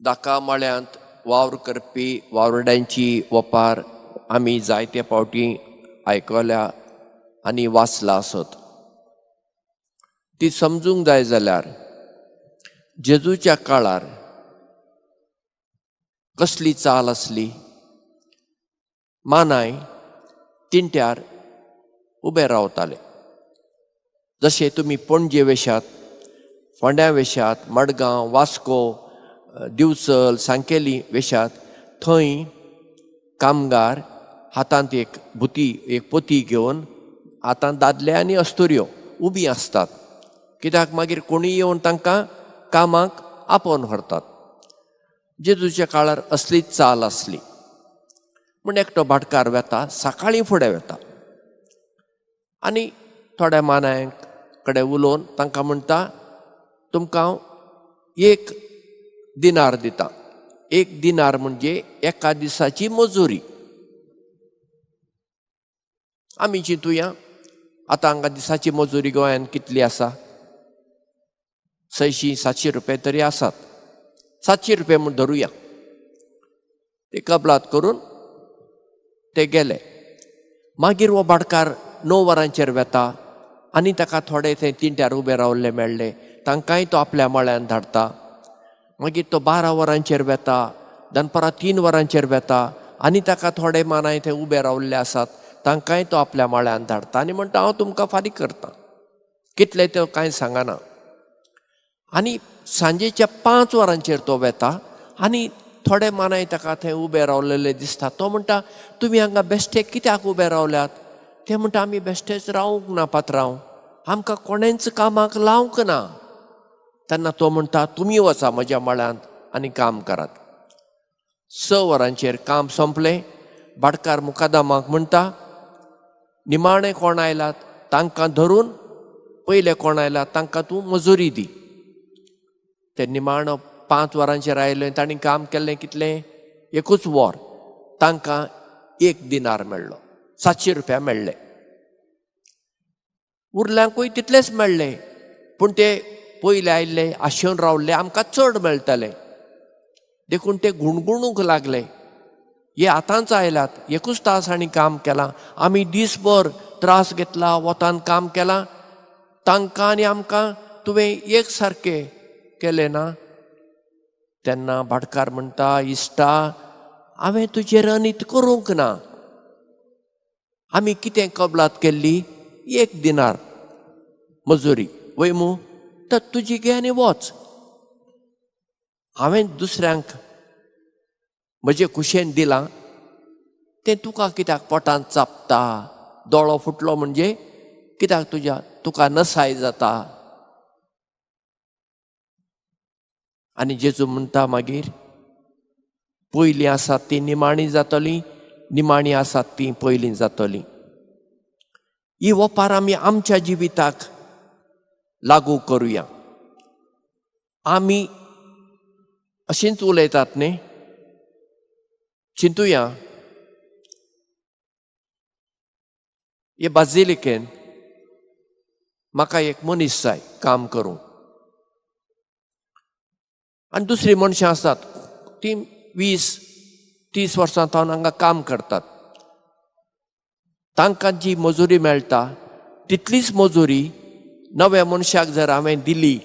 दाका मळ्यांत वावर करपी वावरड्यांची वपार आमी जायते फावटी आयकल्या आनी वाचला आसत. ती समजूंक जाय जाल्यार जेजूच्या काळार कसली चाल आसली. मानाय तिंट्यार उबे रावताले. जशे तुमी पणजे वेशात, फोंड्या वेशात, मडगांव, वास्को, दिवचल, सांकेली वेशात, थंय कामगार हातांत एक भुती, एक पोती घेवन हातांत दादले आनी अस्तुऱ्यो उबी आसतात. कित्याक मागीर कोणूय येवन तांकां कामाक आपोवन व्हरतात. जेजूच्या काळार असलीच चाल आसली. म्हूण एकटो भाटकार वेता, सकाळीं फुडें वेता आनी थोड्या मानायांक कडेन उलोवन तांकां म्हणटा, तुमकां हांव एक दिनार दिता. एक दिनार म्हणजे एका दिसाची मजुरी. आमी चिंतुया आतां हांगा दिसाची मजुरी गोंयांत कितली आसा? 600-700 रुपये तरी आसात. 700 रुपये म्हूण धरुया. ते कबलात करून ते गेले. मागीर हो भाटकार 9 वरांचेर वेता आनी ताका थोडे थंय तिंट्यार उबे रावल्ले मेळ्ळे, तांकांय तो आपल्या मळ्यान धाडटा. मागीर तो 12 वरांचेर वेता, दनपारां 3 वरांचेर वेता आनी ताका थोडे मानाय थंय उबे रावल्ले आसात, तांकांय तो आपल्या मळ्यान धाडटा आनी म्हणटा, हांव तुमकां फारीक करता. कितले ते कांय सांगना. आनी सांजेच्या 5 वरांचेर तो वेता आनी थोडे मानाय ताका थंय उबे रावलेले दिसता. तो म्हणटा, तुमी हांगा बेश्टे कित्याक उबे रावल्यात? ते म्हणटा, आमी बेश्टेच रावंक ना पात्रांव, आमकां कोणेंच कामाक लावंक ना. तेन्ना तो म्हणटा, तुमी वचा म्हज्या मळ्यांत आनी काम करात. 6 वरांचेर काम सोंपलें. भाटकार मुकादमाक म्हणटा, निमाणें कोण आयलात तांकां धरून पयले कोण आयलात तांकां तूं मजुरी दी. ते निमाणो 5 वरांचेर आयले, तांणी काम केल्लें कितलें? एकूच वर. तांकां 1 दिनार मेळ्ळो, 700 रुपया मेळ्ळे. उरल्यांकूय तितलेच मेळ्ळे, पूण ते पयले आयिल्ले आशेवन रावल्ले आमकां चड मेळटले, देखून ते गुणगुणूंक लागले, हे आतांच आयल्यात, एकूच तास हांणी काम केलां, आमी दीसभर त्रास घेतला, वतान काम केलां, तांकां आनी आमकां तुवें एक सारकें केलें ना. तेन्ना भाटकार म्हणटा, इश्टा, हांवें तुजेर अनीत करूंक ना. आमी कितें कबलात केल्ली? 1 दिनार मजुरी, वय मू? तर तुजी घे आनी वच. हांवें दुसऱ्यांक म्हजे कुशेन दिलां, तें तुका कित्याक पोटांत चापता? दोळो फुटलो म्हणजे कित्याक तुज्या तुका नसाय जाता? आनी जेजू म्हणटा मागीर, पयलीं आसात ती निमाणी जातली, निमाणी आसात ती पयलीं जातली. ही वपार आमी आमच्या जिविताक लागू करुया. आमी अशींच उलयतात न्ही? चिंतुया, हे बाजिलिकेन म्हाका एक मनीस जाय काम करूंक, आनी दुसरीं मनशां आसात तीं 20-30 वर्सां थावन हांगा काम करतात. तांकां जी मजुरी मेळटा तितलीच मजुरी नव्या मनशाक जर हांवें दिली,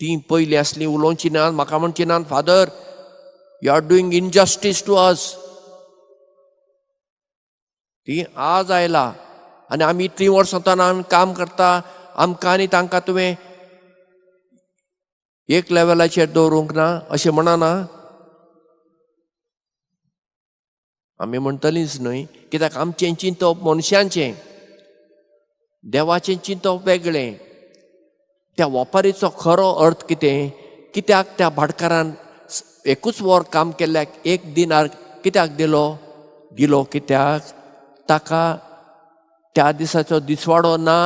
तीं पयलीं आसलीं उलोवची ना, म्हाका म्हणची ना, Father you are doing injustice to us. ती आज आयला आनी आमी इतलीं वर्सां तान काम करता, आमकां आनी तांकां तुवें एक लेवलाचेर दवरूंक ना अशें म्हणना. आमी म्हणटलींच न्हय, कित्याक आमचें चिंतप मनशांचें, देवाचें चिंतप वेगळें. त्या वपारीचो खरो अर्थ कितें? कित्याक त्या भाटकारान एकूच वर काम केल्ल्याक 1 दिनार कित्याक दिलो? दिलो कित्याक? ताका त्या दिसाचो दिसवाडो ना,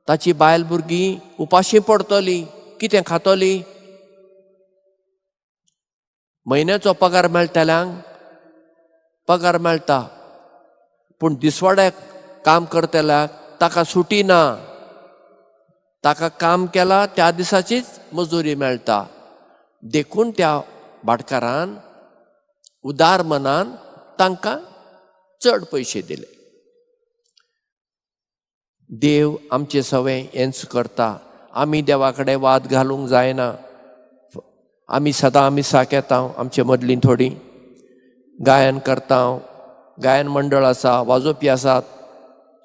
ताची बायल भुरगीं उपाशी पडटली, कितें खातली? म्हयन्याचो पगार मेळटल्यांक पगार मेळटा, पूण दिसवाड्याक काम करतल्याक ताका सुटी ना, ताका काम केला त्या दिसाचीच मजुरी मेळटा. देखून त्या भाटकारान उदार मनान तांकां चड पयशे दिले. देव आमचे सवें हेंच करता. आमी देवा कडेन वाद घालूंक जायना. आमी सदां मिसाक येता, आमचे मदलीं थोडीं गायन करता, गायन मंडळ आसा, वाजोवपी आसात.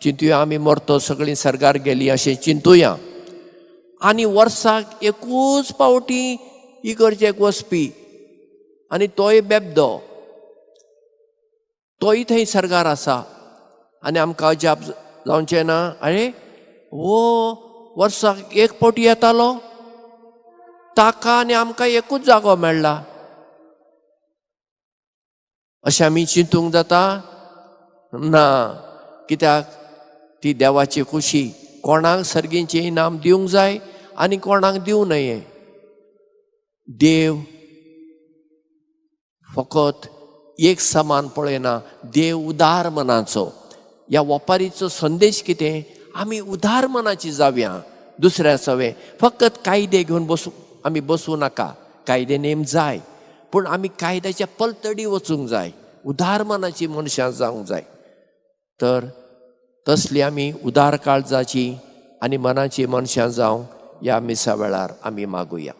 चिंतुया आमी मरतो सगळीं सर्गार गेलीं अशें चिंतुया. आनी वर्साक एकूच पावटी इगर्जेक वचपी आनी तोय बेबदो, तोय थंय सर्गार आसा. आनी आमकां अजाप जावचें ना, आरे हो वर्साक एक पावटी येतालो, ताका आनी आमकां एकूच जागो मेळ्ळा, अशें आमी चिंतूंक जाता ना. कित्याक ती देवाची खुशी. कोणाक सर्गीचें इनाम दिवंक जाय आनी कोणाक दिवं नये. देव फकत एक समान पळयना, देव उदार मनाचो. ह्या वपारीचो संदेश कितें? आमी उदार मनाची जावया दुसऱ्या सवें. फकत कायदे घेवन बसूं आमी बसूं नाका. कायदे नेम जाय, पूण आमी कायद्याच्या पलतडी वचूंक जाय. उदार मनाची मनशां जावंक जाय. तर तसली आमी उदार काळजाची आनी मनाची मनशां जावंक ह्या मिसा वेळार आमी मागुया.